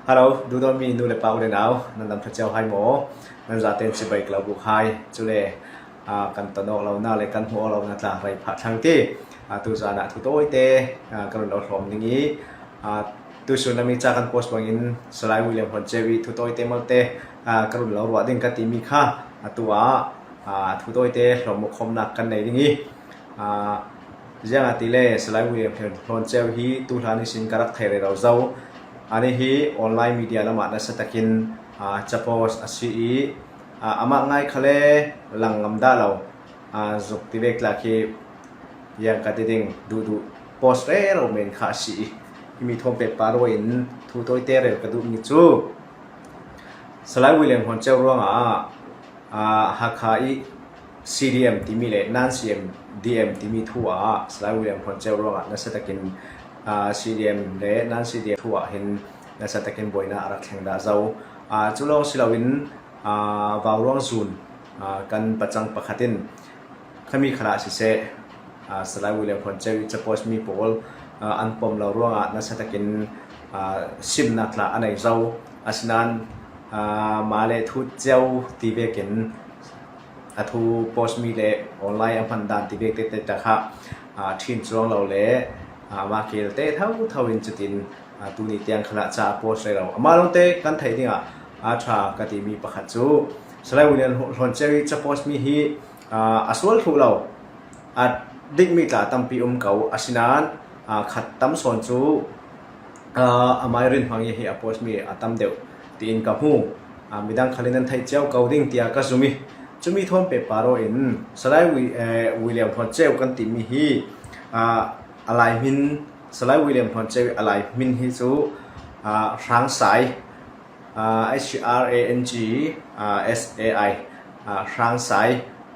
Hello, duhdawtmi nu le pa u le nau, nan dam ṭha cio hai maw? Nan zaten chibai ka lo buk hai. Cule kan ton awk lo na le kan hmuh awk lo na tla rei phah thlang ti. Tuzaan ah thu tawi te kan run lo hlawm ding i tusun nami ca kan post bangin Salai William Hon Ceu i thu tawi te malte ka run lo ruah ding ka timi kha atu ah thu tawi te hlawm khawmnak kan nei ding i Ziang ah ti le Salai William Hlawn Ceu hi tuhlan in ka rak thei rero zo. Ani hi online media lamah nasa takin capost a si i amah ngai kha le lang ngam dah lo zuk ti vek tla khi iang ka ti ding duhduh post rero men kha a si i himi thawm pek pa ro in thu tawite rel ka duhmi cu Salai William Hlawn Ceu ruangah Hakha i CDM timi le non-CDM timi thu ah Salai William Hlawn Ceu ruangah nasa takin CDM le non-CDM thu ah hin nasa takin buainak a rak thleng dah zo. Cu lawng si loin Vauruang zun kan pacang pakhat in khami khala siseh Salai William Hlawn Ceu i capost mi pawl an pom lo ruangah nasa takin simnak tla a nei zo. Asinain mah le thut cio ti vekin A thu post mi le online a hman dan ti vek te te kha ṭhin cuang lo le amah kel te thotho in cutin tuni tiang khan ah ca a post rih lo. Amah lawngte kan theih ding ah a ṭha ka timi pakhat cu Salai William Hlawn Ceu i capost mi hi a sual thlu lo. A dikmi tla tampi um ko. Asinain khat tam sawn cu amah i rin hmang i hi a post mi a tam deuh tiin ka hmu. Midang khal in nan theih cio ko ding tiah ka zum i cumi thawn pe paro in Salai William Hlawn Ceu kan timi hi a lai min Salai William Hlawn Ceu i a lai min hi cu Hrang Sai H R A N G S A I Hrang Sai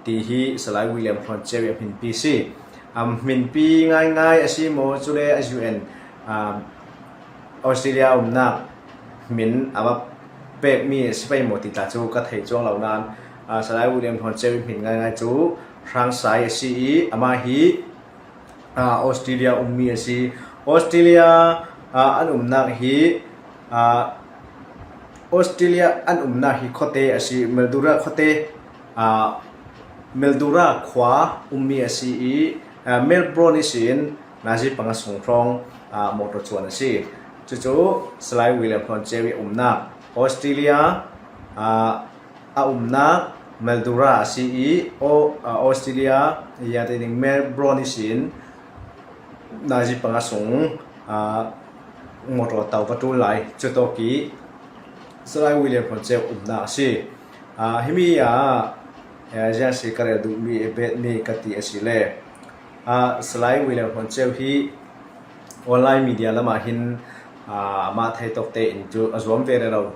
ti hi Salai William Hlawn Ceu i a hminpi si. Hminpi ngaingai a si maw cule a UN Australia umnak min a va pekmi si pei maw ti tla cu ka thei cuang lo nain Salai William Hlawn Ceu i hmin ngaingai cu Hrang Sai a si i amah hi Australia ummi a si. Australia an umnak hi Australia an umnak hi khuate a si. Mildura khuate Mildura khua ummi a si i Melbourne i siin nazi panga sung hrawng motor chuan a si. Cucu Salai William Hlawn Ceu i umnak Australia a umnak Mildura a si i Australia ning Melbourne i siin nazi panga sung motor to va ṭul lai. Cutawk i Salai William Hlawn Ceu umnak a si. Himi ah ziang si ka rel duhmi betmi ka ti a si le Salai William Hlawn Ceu hi online media lam ah hin mah thei tawk tein cu a zuam ve rero.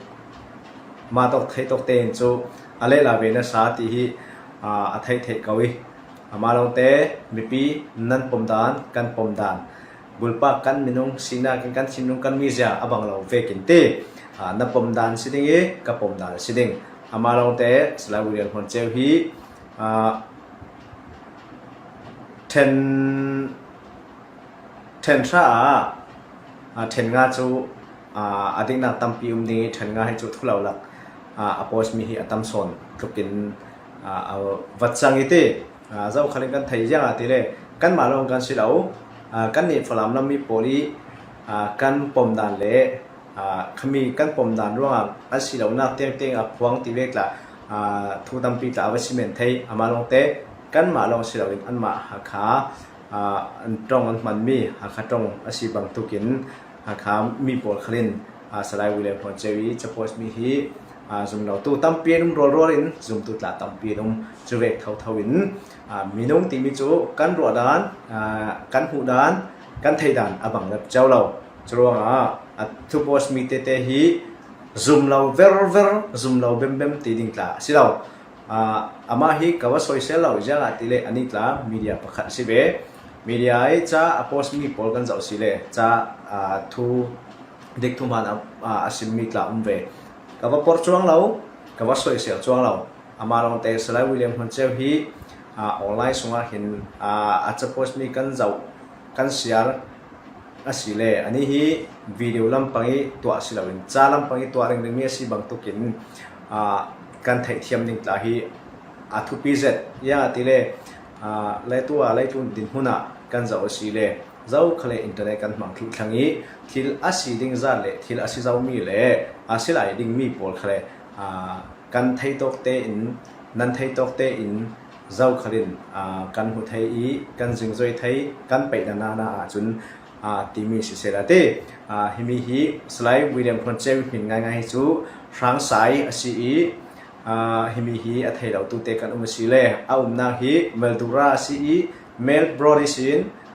Mah tawk thei tawk tein cu a lehla ve nasa ti hi a theih theih ko i amah lawngte mipi nan pom dan kan pom dan bulpak kan minung sinak in kan thinlung kan mizia a bang lo vekin ti na pom dan si ding i ka pom dan si ding amah lawngte Salai William Hlawn Ceu hi Ṭhen ṭhenhra ah ṭhen nga cu a diknak tampi um ding i ṭhen nga hi cu thulo lak a post mi hi a tam sawn tluk in a vat cang i ti zohkhal in kan thei ziang ah ti le kanmah lawng kan si lo kannih Falam rammi pawl i kan pom dan le khami kan pom dan ruangah an si lonak tiangtiang a phuang ti ve tla Thu tampi tla a va si men thei. Amah lawngte kanmah lawng si loin anmah Hakha an ṭong an hmanmi Hakha ṭong a si bantukin Hakha mi pawl khal in Salai William Hlawn Ceu i capost mi hi zumlotu tampi an um rualrual in zumtu tla tampi an um. Cu vek thotho in minung timi cu kan ruah dan, kan hmuh dan, kan theih dan a bang rep cio lo. Curuangah a thu post mi tete hi Zum lo verver, zum lo bembem ti ding tla a si lo. Amah hi ka va soisel lo ziang ah ti le anih tla media pakhat a si ve. Media i ca a post mi pawl kan zoh si le ca thu dik thu hmaan a sim mi tla um ve. Ka va por cuang lo, ka va soisel cuang lo. Amah lawngte Salai William Hmun Ceu hi online sungah hin a ca post mi kan zoh, kan share. a si le anih hi video lampang i tuah si loin ca lampang i tuah ringringmi a si bantukin kan theihthiam ning tla hi a thupi zet ya ti le le tu ah leitlun dinhmun ah kan zoh a si le zo kha le internet kan hmang thlu thlang i thil a si ding zat le thil a si zomi le a si lai dingmi pawl kha le kan thei tawk tein nan thei tawk tein zo khalin kan hmu thei i kan zingzoi thei kan peih na na ahcun timi siseh ti. Himi hi Salai William Hlawn Ceu hmin ngaingai hi cu Hrangsai a si i himi hi a thei lo tu te kan um a si le a umnak hi Mildura a si i Mel Brody sin.